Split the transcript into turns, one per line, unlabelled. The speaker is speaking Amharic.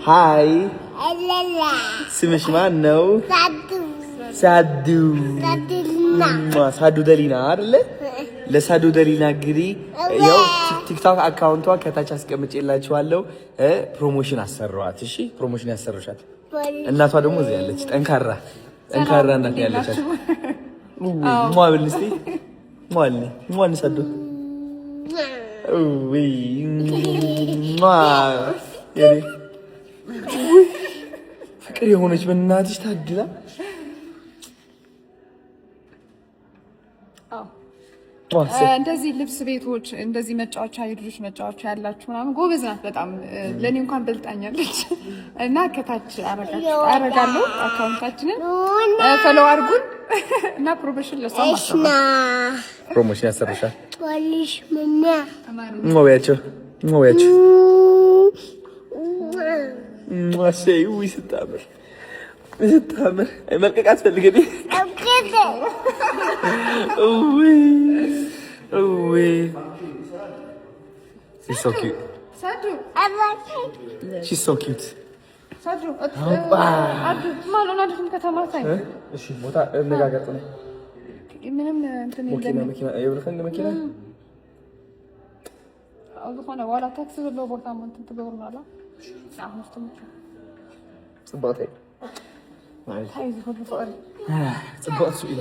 Hi፣ ስምሽ ማን ነው? ሳዱ ሳዱ ደሊና አይደለ? ለሳዱ ደሊና እንግዲህ ያው ቲክቶክ account ቷ ከታች አስቀምጬላችኋለሁ። Promotion አሰሯት። እሺ promotion ያሰሩሻል። እናቷ ደግሞ እዚህ ያለች ጠንካራ ጠንካራ እናት ያለቻት ሟ ብል እስኪ ሟ ሟ ሳዱ ፍቅር የሆነች በእናትሽ ታድላ።
እንደዚህ ልብስ ቤቶች እንደዚህ መጫወቻ የልጆች መጫወቻ ያላችሁ ምናምን ጎበዝ ናት በጣም ለእኔ እንኳን በልጣኛለች። እና ከታች አረጋለሁ account ኣችንን follow አድርጉን እና promotion ለሷ
Promotion ያሰርሻል። ሞቢያቸው ሞቢያቸው ውይ ስታምር ስታምር መልቀቅ አትፈልግም። She's so cute. ፅብቕቲ ፅብቕቲ ኢላ።